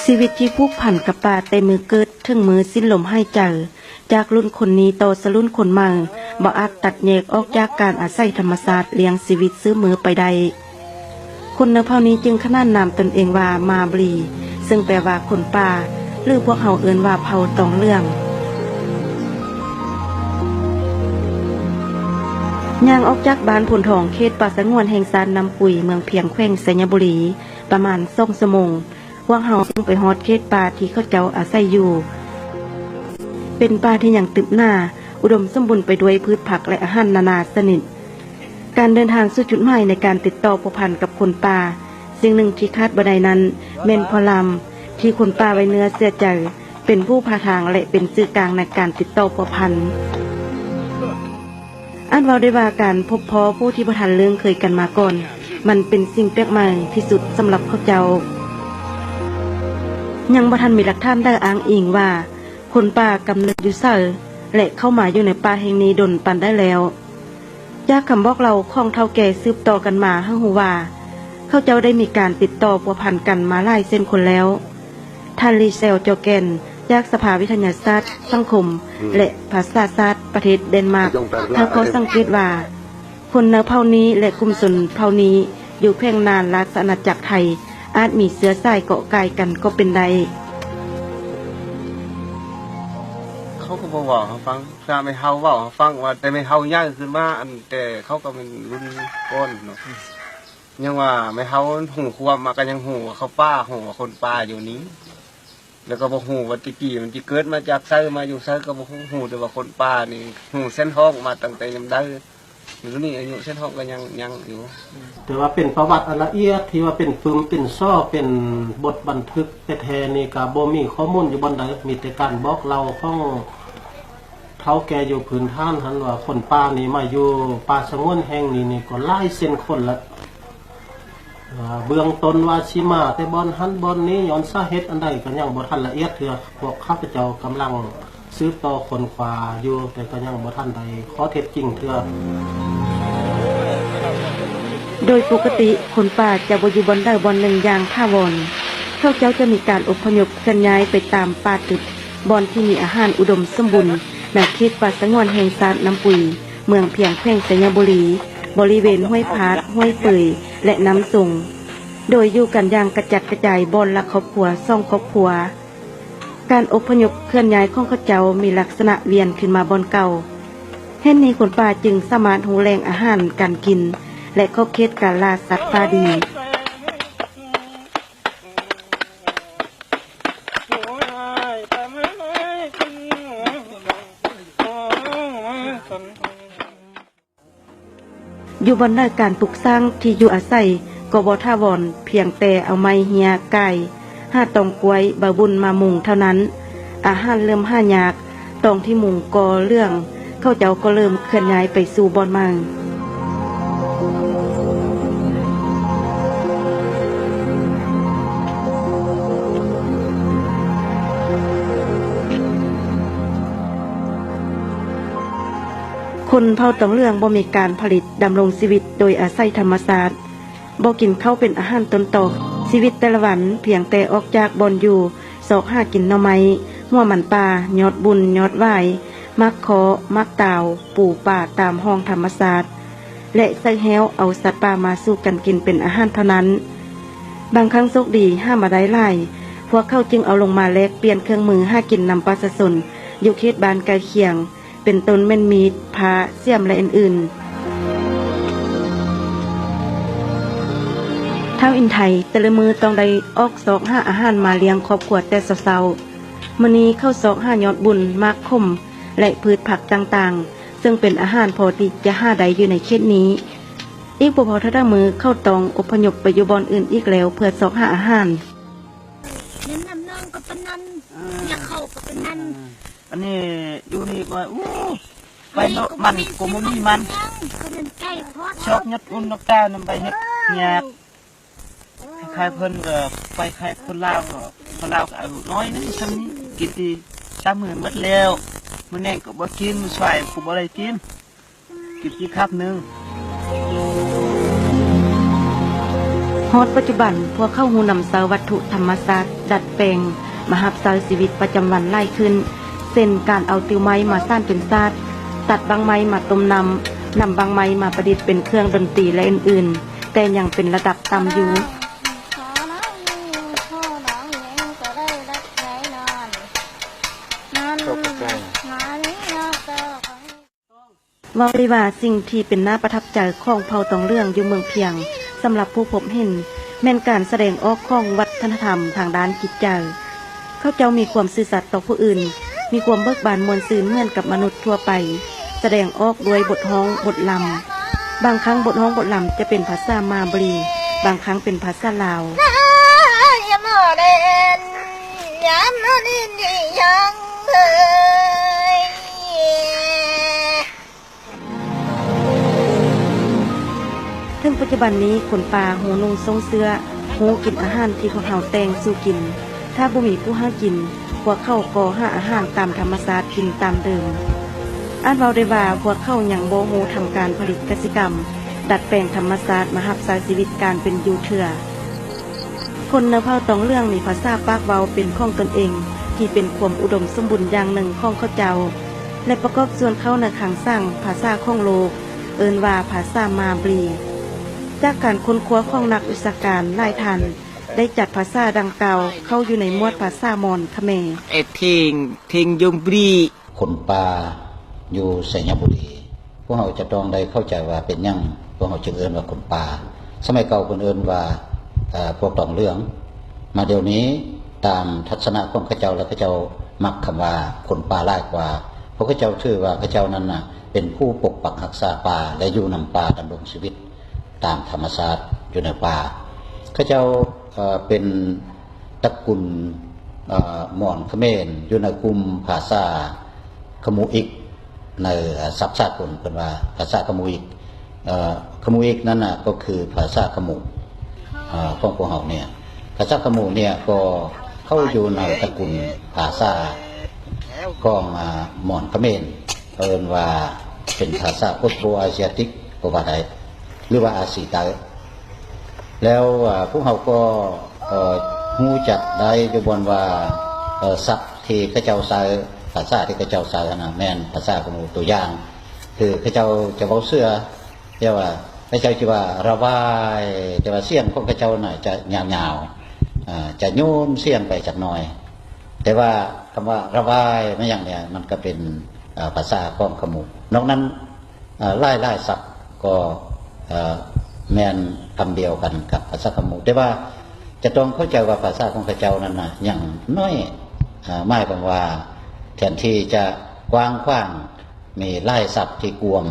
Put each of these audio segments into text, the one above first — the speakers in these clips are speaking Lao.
ຊີວິດທີ່ຜູກພັນກັບປ່າແຕ່ມື້ເກີດເຖິງມື້ສິ້ນລົມຫາຍໃຈ, ຈາກລຸ້ນຄົນນີ້ຕໍ່ສູ່ລຸ້ນຄົນໃໝ່, ບໍ່ອາດຕັດແຍກອອກຈາກການອາໄສທຳມະຊາດລ້ຽງຊີວິດສືບມືໄປໄດ້. ຄົນໃນເຜົ່ານີ້ຈຶ່ງຂນານນາມຕົນເອງວ່າມາບລີ, ເຊິ່ງແປວ່າຄົນປ່າ ຫຼື ພວກເຮົາເອີ້ນວ່າເຜົ່າຕອງເຫຼືອງ. ຍ່າງອອກຈາກບ້ານໂພນທອງ ເຂດປ່າສະຫງວນແຫ່ງຊາດນ້ຳປຸຍ ເມືອງພຽງ ແຂວງໄຊຍະບູລີ ປະມານສອງຊົ່ວໂມງ, ພວກເຮົາຈຶ່ງໄປຮອດເຂດປ່າທີ່ເຂົາເຈົ້າອາໄສຢູ່. ເປັນປ່າທີ່ຍັງຕຶບໜາ, ອຸດົມສົມບູນໄປດ້ວຍພືດຜັກ ແລະ ອາຫານນານາຊະນິດ. ການເດີນທາງສູ່ຈຸດໝາຍໃນການຕິດຕໍ່ພົວພັນກັບຄົນປ່າ, ສິ່ງໜຶ່ງທີ່ຂາດບໍ່ໄດ້ນັ້ນແມ່ນພໍ່ລາມ ທີ່ຄົນປ່າໄວ້ເນື້ອເຊື່ອໃຈ, ເປັນຜູ້ພາທາງ ແລະ ເປັນສື່ກາງໃນການຕິດຕໍ່ພົວພັນ. ອາດເວົ້າໄດ້ວ່າການພົບພໍ້ຜູ້ທີ່ບໍ່ທັນເລື່ອງເຄີຍກັນມາກ່ອນ ມັນເປັນສິ່ງແປກໃໝ່ທີ່ສຸດສຳລັບເຂົາເຈົ້າ. ຍັງບໍ່ທັນມີຫຼັກຖານໃດອ້າງອີງວ່າຄົນປ່າກຳເນີດຢູ່ໃສ ແລະ ເຂົ້າມາຢູ່ໃນປ່າແຫ່ງນີ້ດົນປານໃດແລ້ວ. ຈາກຄຳບອກເລົ່າຂອງເຖົ້າແກ່ສືບຕໍ່ກັນມາໃຫ້ຮູ້ວ່າ ເຂົາເຈົ້າໄດ້ມີການຕິດຕໍ່ພົວພັນກັນມາຫຼາຍເຊັ່ນຄົນແລ້ວ. ທ່ານ ລີແຊວ ຈໍແກນ ຈາກສະພາວິທະຍາສາດສັງຄົມ ແລະ ພາສາສາດປະເທດແດນມາກ ໃຫ້ຂໍ້ສັງເກດວ່າ ຄົນໃນເຜົ່ານີ້ ແລະ ກຸ່ມຊົນເຜົ່ານີ້ຢູ່ແຂວງນ່ານ ລາຊະອານາຈັກໄທ ອາດມີເຊື້ອສາຍເກາະກ່າຍກັນກໍເປັນໄດ້. ເຂົາກໍບໍ່ເວົ້າໃຫ້ຟັງ, ຖ້າແມ່ເຖົ້າເວົ້າໃຫ້ຟັງວ່າ ແຕ່ແມ່ເຖົ້າໃຫຍ່ຂຶ້ນມາ ອັນແຕ່ເຂົາກໍແມ່ນລຸ້ນກ່ອນເນາະ. ຍັງວ່າແມ່ເຖົ້າຮູ້ຄວາມມາກໍຍັງຮູ້ວ່າເຂົາປ່າ, ຮູ້ວ່າຄົນປ່າຢູ່ນີ້, ແລ້ວກໍບໍ່ຮູ້ວ່າແຕ່ກີ້ມັນຊິເກີດມາຈາກໃສ ມາຢູ່ໃສກໍບໍ່ຮູ້, ຮູ້ແຕ່ວ່າຄົນປ່ານີ້ຮູ້ເສັ້ນທາງມາຕັ້ງແຕ່ຍາມໃດ. ດຽວນີ້ອາຍຸເສັ້ນທາງກໍຍັງ ຍັງຢູ່. ແຕ່ວ່າເປັນປະຫວັດອັນລະອຽດ ທີ່ວ່າເປັນປຶ້ມ ເປັນສໍ້ ເປັນບົດບັນທຶກແທ້ໆນີ້ ກໍບໍ່ມີຂໍ້ມູນຢູ່ບ່ອນໃດ, ມີແຕ່ການບອກເລົ່າຂອງ ເຖົ້າແກ່ຢູ່ພື້ນຖານຫັ້ນວ່າ ຄົນປ່ານີ້ມາຢູ່ປ່າສະຫງວນແຫ່ງນີ້ນີ້ກໍຫຼາຍເຊັ່ນຄົນລະ. ເບື້ອງຕົ້ນວ່າຊິມາແຕ່ບ່ອນຫັ້ນບ່ອນນີ້ ຍ້ອນສາເຫດອັນໃດກໍຍັງບໍ່ທັນລະອຽດເທື່ອ. ພວກຂ້າພະເຈົ້າກຳລັງສືບຕໍ່ຄົ້ນຄວ້າຢູ່, ແຕ່ກໍຍັງບໍ່ທັນໄດ້ຂໍ້ເທັດຈິງເທື່ອ. ໂດຍປົກກະຕິ ຄົນປ່າຈະບໍ່ຢູ່ບ່ອນໃດບ່ອນໜຶ່ງຢ່າງຖາວອນ. ເຂົາເຈົ້າຈະມີການອົບພະຍົບເຄື່ອນຍ້າຍໄປຕາມປ່າຕຶບ ບ່ອນທີ່ມີອາຫານອຸດົມສົມບູນໃນເຂດປ່າສະຫງວນແຫ່ງຊາດນ້ຳປຸຍ ເມືອງພຽງ ແຂວງໄຊຍະບູລີ, ບໍລິເວນຫ້ວຍພາດ, ຫ້ວຍເປີຍ ແລະ ນ້ຳຊົງ, ໂດຍຢູ່ກັນຢ່າງກະຈັດກະຈາຍບ່ອນລະຄອບຄົວສອງຄອບຄົວ. ການອົບພະຍົບເຄື່ອນຍ້າຍຂອງເຂົາເຈົ້າມີລັກສະນະວຽນຂຶ້ນມາບ່ອນເກົ່າ. ເຫດນີ້ຄົນປ່າຈຶ່ງສາມາດຮູ້ແຫຼ່ງອາຫານການກິນ ແລະ ຂອບເຂດການລ່າສັດປ່າດີ. ຢູ່ບ່ອນໃດການປຸກສ້າງທີ່ຢູ່ອາໄສກໍບໍ່ຖາວອນ, ພຽງແຕ່ເອົາໄມ້ເຮ້ຍກ່າຍ, ຫາຕອງກ້ວຍ, ໃບບຸນມາມຸງເທົ່ານັ້ນ. ອາຫານເລີ່ມຫາຍາກ, ຕອງທີ່ມຸງກໍເຫຼືອງ, ເຂົາເຈົ້າກໍເລີ່ມເຄື່ອນຍ້າຍໄປສູ່ບ່ອນໃໝ່. ຄົນເຜົ່າຕອງເຫຼືອງບໍ່ມີການຜະລິດດຳລົງຊີວິດໂດຍອາໄສທຳມະຊາດ, ບໍ່ກິນເຂົ້າເປັນອາຫານຕົ້ນຕໍ. ຊີວິດແຕ່ລະວັນພຽງແຕ່ອອກຈາກບ່ອນຢູ່ ຊອກຫາກິນໜໍ່ໄມ້, ຫົວມັນປ່າ, ຍອດບຸນ, ຍອດຫວາຍ, ໝາກເຄາະ, ໝາກຕາວ, ປູປາຕາມຮ່ອງທຳມະຊາດ ແລະ ໃຊ້ແຮ້ວເອົາສັດປ່າມາສູ່ກັນກິນເປັນອາຫານເທົ່ານັ້ນ. ບາງຄັ້ງໂຊກດີຫາມາໄດ້ຫຼາຍ, ພວກເຂົາຈຶ່ງເອົາລົງມາແລກປ່ຽນເຄື່ອງມືຫາກິນນຳປະຊາຊົນຢູ່ເຂດບ້ານໃກ້ຄຽງ, ເປັນຕົ້ນແມ່ນມີດ, ພ້າ, ສຽມ ແລະ ອື່ນໆ. ທ້າວອິນໄທແຕ່ລະມື້ຕ້ອງໄດ້ອອກຊອກຫາອາຫານມາລ້ຽງຄອບຄົວແຕ່ເຊົ້າໆ. ມື້ນີ້ເຂົາຊອກຫາຍອດບຸນ, ໝາກຂົມ ແລະ ພືດຜັກຕ່າງໆ, ເຊິ່ງເປັນອາຫານພໍທີ່ຈະຫາໄດ້ຢູ່ໃນເຂດນີ້. ອີກບໍ່ພໍເທົ່າໃດມື້ ເຂົາຕ້ອງອົບພະຍົບໄປຢູ່ບ່ອນອື່ນອີກແລ້ວເພື່ອຊອກຫາອາຫານ. ແມ່ນນ້ຳໜອງກໍປານນັ້ນ, ເອີ ເນຍເຂົ້າກໍປານນັ້ນ. ເອີ ອັນນີ້ຢູ່ນີ້ກໍ ໂອ້ ໄປເນາະ, ມັນກໍບໍ່ມີມັນ, ຊອກຍອດອຸ່ນນອກຕານຳໄປເຮັດຍາກ. ຂາຍເພິ່ນກໍໄປຂາຍຄົນລາວ, ກໍຄົນລາວກໍເອົາໜ້ອຍໜຶ່ງຊ່ຳນີ້, ກິນທີ່ສາມມື້ໝົດແລ້ວ, ມື້ແລງກໍບໍ່ກິນ, ມື້ສວາຍກໍບໍ່ໄດ້ກິນ. ກິນອີກຄາບໜຶ່ງ. ຮ ຮອດປັດຈຸບັນ, ພວກເຂົາຮູ້ນຳໃຊ້ວັດຖຸທຳມະຊາດດັດແປງມາຮັບໃຊ້ຊີວິດປະຈຳວັນຫຼາຍຂຶ້ນ, ເຊັ່ນ ການເອົາຕິວໄມ້ມາສານເປັນສາດ, ຕັດບັ້ງໄມ້ມາຕົ້ມນ້ຳ, ນຳບັ້ງໄມ້ມາປະດິດເປັນເຄື່ອງດົນຕີ ແລະ ອື່ນໆ, ແຕ່ຍັງເປັນລະດັບຕ່ຳຢູ່. ເວົ້າໄດ້ວ່າສິ່ງທີ່ເປັນໜ້າປະທັບໃຈຂອງເຜົ່າຕອງເຫຼືອງຢູ່ເມືອງພຽງ ສຳລັບຜູ້ພົບເຫັນ ແມ່ນການສະແດງອອກຂອງວັດທະນະທຳທາງດ້ານຈິດໃຈ. ເຂົາເຈົ້າມີຄວາມຊື່ສັດຕໍ່ຜູ້ອື່ນ, ມີຄວາມເບີກບານມ່ວນຊື່ນເໝືອນກັບມະນຸດທົ່ວໄປ, ສະແດງອອກດ້ວຍບົດຮ້ອງບົດລຳ. ບາງຄັ້ງບົດຮ້ອງບົດລຳຈະເປັນພາສາມາບລີ, ບາງຄັ້ງເປັນພາສາລາວ. ເຖິງປັດຈຸບັນນີ້, ຄົນປ່າຮູ້ນຸ່ງສົ່ງເສື້ອ, ຮູ້ກິນອາຫານທີ່ພວກເຮົາແຕ່ງສູ່ກິນ. ຖ້າບໍ່ມີຜູ້ຫາກິນ, ພວກເຂົາກໍຫາອາຫານຕາມທຳມະຊາດກິນຕາມເດີມ. ອາດເວົ້າໄດ້ວ່າພວກເຂົາຍັງບໍ່ຮູ້ທຳການຜະລິດກະສິກຳ, ດັດແປງທຳມະຊາດມາຮັບໃຊ້ຊີວິດການເປັນຢູ່ເທື່ອ. ຄົນໃນເຜົ່າຕອງເຫຼືອງມີພາສາປາກເວົ້າເປັນຂອງຕົນເອງ ທີ່ເປັນຄວາມອຸດົມສົມບູນຢ່າງໜຶ່ງຂອງເຂົາເຈົ້າ ແລະ ປະກອບສ່ວນເຂົ້າໃນຄັງສັງພາສາຂອງໂລກ, ເອີ້ນວ່າພາສາມາບລີ. ຈາກການຄົ້ນຄວ້າຂອງນັກວິຊາການຫຼາຍທ່ານ ໄດ້ຈັດພາສາດັ່ງກ່າວເຂົ້າຢູ່ໃນໝວດພາສາມອນຂະແມ. ເອ ເທັງ ເທັງຍົມບຣີ. ຄົນປ່າຢູ່ໄຊຍະບູລີ. ພວກເຮົາຈະຕ້ອງໄດ້ເຂົ້າໃຈວ່າເປັນຫຍັງພວກເຮົາຈຶ່ງເອີ້ນວ່າຄົນປ່າ. ສະໄໝເກົ່າເພິ່ນເອີ້ນວ່າ ເອີ ພວກຕອງເຫຼືອງ. ມາດຽວນີ້ຕາມທັດສະນະຂອງເຂົາເຈົ້າ ແລະ ເຂົາເຈົ້າມັກຄຳວ່າຄົນປ່າຫຼາຍກວ່າ, ເພາະເຂົາເຈົ້າຖືວ່າເຂົາເຈົ້ານັ້ນນະເປັນຜູ້ປົກປັກຮັກສາປ່າ ແລະ ຢູ່ນຳປ່າດຳລົງຊີວິດຕາມທຳມະຊາດຢູ່ໃນປ່າ. ເຂົາເຈົ້າ ເອີ ເປັນ ຕະກຸນ ເອີ ມອນຂະເໝນ ຢູ່ໃນກຸ່ມພາສາຂະມູອິກ ໃນ ເອີ ສັບສາກົນເພິ່ນວ່າພາສາຂະມູອິກ. ເອີ ຂະມູອິກນັ້ນນະກໍຄືພາສາຂະມູ ເອີ ຂອງພວກເຮົານີ້. ພາສາຂະມູນີ້ກໍເຂົ້າຢູ່ໃນຕະກຸນພາສາຂອງ ເອີ ມອນຂະເໝນ, ເຂົາເອີ້ນວ່າເປັນພາສາໂອສໂຕອາຊີຍາຕິກກໍວ່າໄດ້ ຫຼືວ່າອາຊີໃຕ້. ແລ້ວ ເອີ ພວກເຮົາກໍ ເອີ ຮູ້ຈັກໄດ້ຢູ່ບ່ອນວ່າ ເອີ ສັບທີ່ເຂົາເຈົ້າໃຊ້, ພາສາທີ່ເຂົາເຈົ້າໃຊ້ຫັ້ນນະ ແມ່ນພາສາຂະມູ. ຕົວຢ່າງ ຄືເຂົາເຈົ້າຈະເວົ້າເສືອ ແຕ່ວ່າເຂົາເຈົ້າຈະວ່າລະວາຍ, ແຕ່ວ່າສຽງຂອງເຂົາເຈົ້ານະຈະຍາວໆ, ເອີ ຈະໂຍນສຽງໄປຈັກໜ່ອຍ. ແຕ່ວ່າຄຳວ່າລະວາຍມາຫຍັງນີ້ ມັນກໍເປັນ ເອີ ພາສາຂອງຂະມູ. ນອກນັ້ນ ເອີ ຫຼາຍໆສັບກໍ ເອີ ແມ່ນຄຳດຽວກັນກັບພາສາຂະມູ, ແຕ່ວ່າຈະຕ້ອງເຂົ້າໃຈວ່າພາສາຂອງເຂົາເຈົ້ານັ້ນນະຍັງນ້ອຍ, ເອີ ໝາຍຄວາມວ່າແທນທີ່ຈະກວ້າງຂວາງ ມີຫຼາຍສັບທີ່ກວມ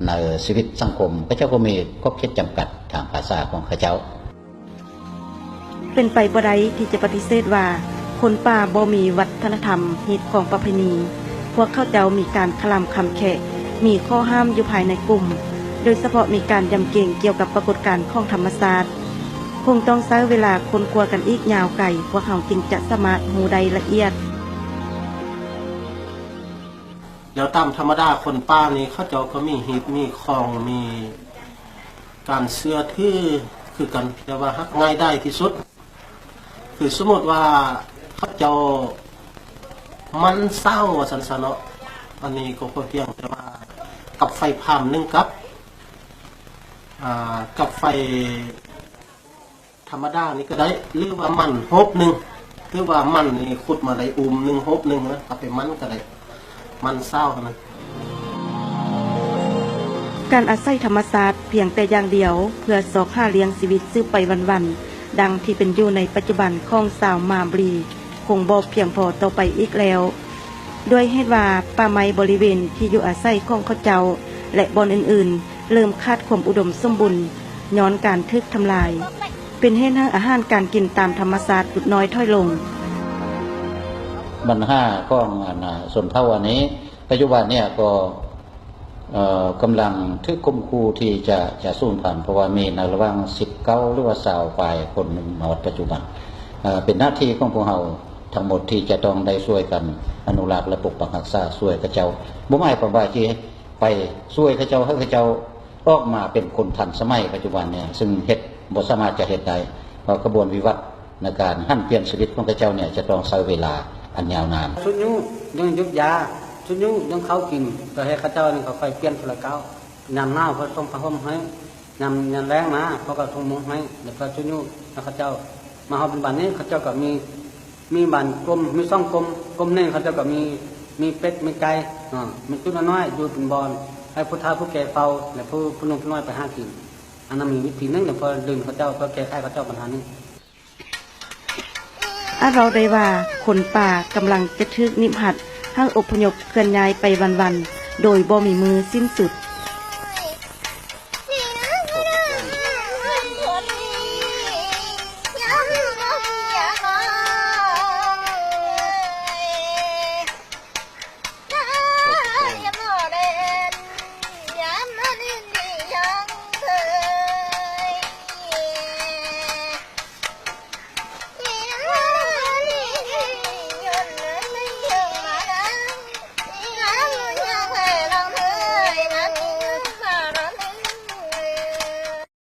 ໃນຊີວິດສັງຄົມ, ເຂົາເຈົ້າກໍມີຂອບເຂດຈຳກັດທາງພາສາຂອງເຂົາເຈົ້າ. ເປັນໄປບໍ່ໄດ້ທີ່ຈະປະຕິເສດວ່າຄົນປ່າບໍ່ມີວັດທະນະທຳ, ຮີດຄອງປະເພນີ. ພວກເຂົາເຈົ້າມີການຄະລຳຄຳແຄະ, ມີຂໍ້ຫ້າມຢູ່ພາຍໃນກຸ່ມ, ໂດຍສະເພາະມີການຢຳເກງກ່ຽວກັບປາກົດການຂອງທຳມະຊາດ. ຄົງຕ້ອງໃຊ້ເວລາຄົ້ນຄວ້າກັນອີກຍາວໄກ, ພວກເຮົາຈຶ່ງຈະສາມາດຮູ້ໄດ້ລະອຽດ. ແລ້ວຕາມທຳມະດາຄົນປ່ານີ້ ເຂົາເຈົ້າກໍມີຮີດມີຄອງ ມີການເຊື່ອຖືຄືກັນ, ແຕ່ວ່າຫາກງ່າຍດາຍທີ່ສຸດ ຄືສົມມຸດວ່າເຂົາເຈົ້າໝັ້ນເສົາວ່າຊັ້ນຊະເນາະ, ອັນນີ້ກໍພໍພຽງແຕ່ວ່າກັບໄຟພາມໜຶ່ງກັບ, ອ່າ, ກັບໄຟ ທຳມະດານີ້ກໍໄດ້ ຫຼືວ່າໝັ້ນໂຮບໜຶ່ງ, ຖືວ່າໝັ້ນນີ້ຂຸດມາໄດ້ອູມໜຶ່ງໂຮບໜຶ່ງນະ, ເອົາໄປໝັ້ນກໍໄດ້, ໝັ້ນເສົາຫັ້ນນະ. ການອາໄສທຳມະຊາດພຽງແຕ່ຢ່າງດຽວ ເພື່ອຊອກຫາລ້ຽງຊີວິດສືບໄປວັນໆ ດັ່ງທີ່ເປັນຢູ່ໃນປັດຈຸບັນຂອງຊາວມາບລີ ຄົງບໍ່ພຽງພໍຕໍ່ໄປອີກແລ້ວ. ດ້ວຍເຫດວ່າປ່າໄມ້ບໍລິເວນທີ່ຢູ່ອາໄສຂອງເຂົາເຈົ້າ ແລະ ບ່ອນອື່ນໆ ເລີ່ມຂາດຄວາມອຸດົມສົມບູນຍ້ອນການຖືກທຳລາຍ, ເປັນເຫດໃຫ້ອາຫານການກິນຕາມທຳມະຊາດຫຼຸດນ້ອຍຖອຍລົງ. ບັນຫາຂອງອັນ ອາ ຊົນເຜົ່າອັນນີ້ ປັດຈຸບັນເນຍກໍ ເອີ່ ກຳລັງຖືກຂົ່ມຂູ່ທີ່ຈະ ຈະສູນພັນ, ເພາະວ່າມີໃນລະຫວ່າງສິບເກົ້າ ຫຼືວ່າຊາວປາຍຄົນມາຮອດປັດຈຸບັນ. ເອີ່ ເປັນໜ້າທີ່ຂອງພວກເຮົາທັງໝົດທີ່ຈະຕ້ອງໄດ້ຊ່ວຍກັນອະນຸລັກ ແລະ ປົກປັກຮັກສາຊ່ວຍເຂົາເຈົ້າ. ບໍ່ໝາຍຄວາມວ່າຊິໄປຊ່ວຍເຂົາເຈົ້າ ໃຫ້ເຂົາເຈົ້າອອກມາເປັນຄົນທັນສະໄໝປັດຈຸບັນເນຍ, ຊຶ່ງເຮັດ ບໍ່ສາມາດຈະເຮັດໄດ້ ເພາະກະບວນວິວັດໃນການຫັນປ່ຽນຊີວິດຂອງເຂົາເຈົ້ານີ້ຈະຕ້ອງໃຊ້ເວລາອັນຍາວນານ. ຊຸດຍູ້ຍັງຢຸດຢາ, ຊຸດຍູ້ຍັງເຂົ້າກິນ, ກໍໃຫ້ເຂົາເຈົ້ານີ້ເຂົາໄປປ່ຽນຜູ້ລະເກົ້າ. ຍາມໜາວເຂົາສົ່ງຜ້າຫົ່ມໃຫ້, ຍາມ ຍາມແລ້ງມາເຂົາກໍສົ່ງມຸງໃຫ້ ແລ້ວກໍຊຸດຍູ້ໃຫ້ເຂົາເຈົ້າ. ມາຮອດປັດຈຸບັນນີ້ເຂົາເຈົ້າກໍມີ ມີບາງກົມ ມີສອງກົມ, ກົມໜຶ່ງເຂົາເຈົ້າກໍມີ ມີເປັດ ມີໄກ່ເນາະ, ມີຈຸດນ້ອຍໆຢູ່ເປັນບ່ອນ ໃຫ້ຜູ້ເຖົ້າຜູ້ແກ່ເຝົ້າ ແລະ ຜູ້ ຜູ້ໜຸ່ມຜູ້ນ້ອຍໄປຫາກິນ. ອັນນັ້ນມີວິທີໜຶ່ງ ແລ້ວເພື່ອດຶງເຂົາເຈົ້າ ເພື່ອແກ້ໄຂເຂົາເຈົ້າບັນຫານີ້. ອາດເວົ້າໄດ້ວ່າ ຄົນປ່າກຳລັງຈະຖືກໜິບຮັດ ໃຫ້ອົບພະຍົບເຄື່ອນຍ້າຍໄປວັນໆ ໂດຍບໍ່ມີມື້ສິ້ນສຸດ.